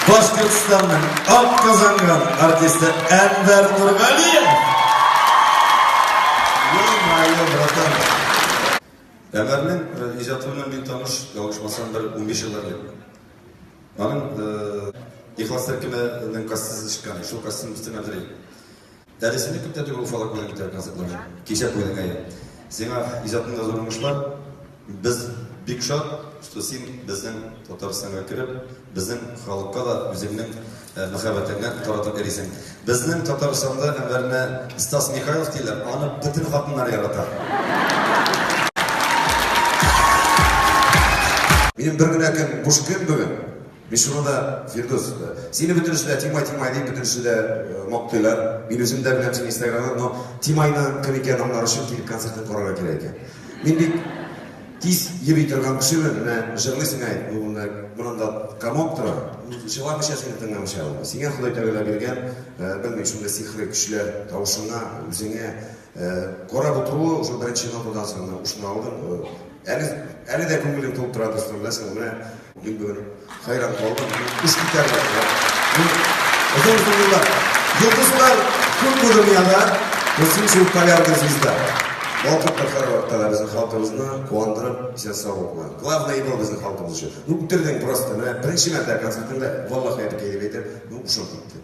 Башкортстанның атказанган артисты Әнвәр Нургалиев! Ё-моё, братан! Әнвәрнең иҗаты белән мин таныш, ялгышмасам, бер 15 еллар элек. Аның Ихлас төркеменең костюмы чыккан, шул костюм өстенә бер Әле сине күптән түгел Уфада күрдем бит концертларда. Кичә куйдың, әйе. Сиңа иҗатыңда зур уңышлар. Без бик шат, что син безнең Татарстанга кереп, безнең халыкка да үзеңнең э, мәхәббәтеңне таратып йөрисең. Безнең Татарстанда Әнвәрне Стас Михайлов диләр, аны бөтен хатыннар ярата. Минем бер генә көн буш көн бүген. Мин шуны да, Фирдүс, сине бөтенесе дә Тимай, Тимай дип бөтенесе дә мактыйлар. Мин үзем дә беләм сине Инстаграмнан, но Тимайның кем икәнен аңлар өчен килеп концертын карарга кирәк икән. Мин бик тиз йөри торган кешемен, менә җырлыйсың әй, ну менә монда комок тора. Җырламыйча сине тыңламыйча булмый. Сиңа Ходай Тәгалә биргән, белмим, шундый сихри көчләр тавышыңа, үзеңә карап утыруы уже беренче нотадан соң менә ушны алдың. Әле, әле дә күңелем тулып тора, дустым, беләсеңме, менә Мин бүген хәйран калдым. Уш китәрлек. Озын-озын еллар. Йолдызлар күп бу дөньяда, но син шул полярная звезда. Балкып тор һәрвакытта да безнең халкыбызны куандырып, исән-сау булып. Главное был безнең халкыбыз өчен. Ну, үтердең просто. Менә беренче мәртәбә концертыңда, валлаһи әбекәй дип әйтәм, ну, ушым китте.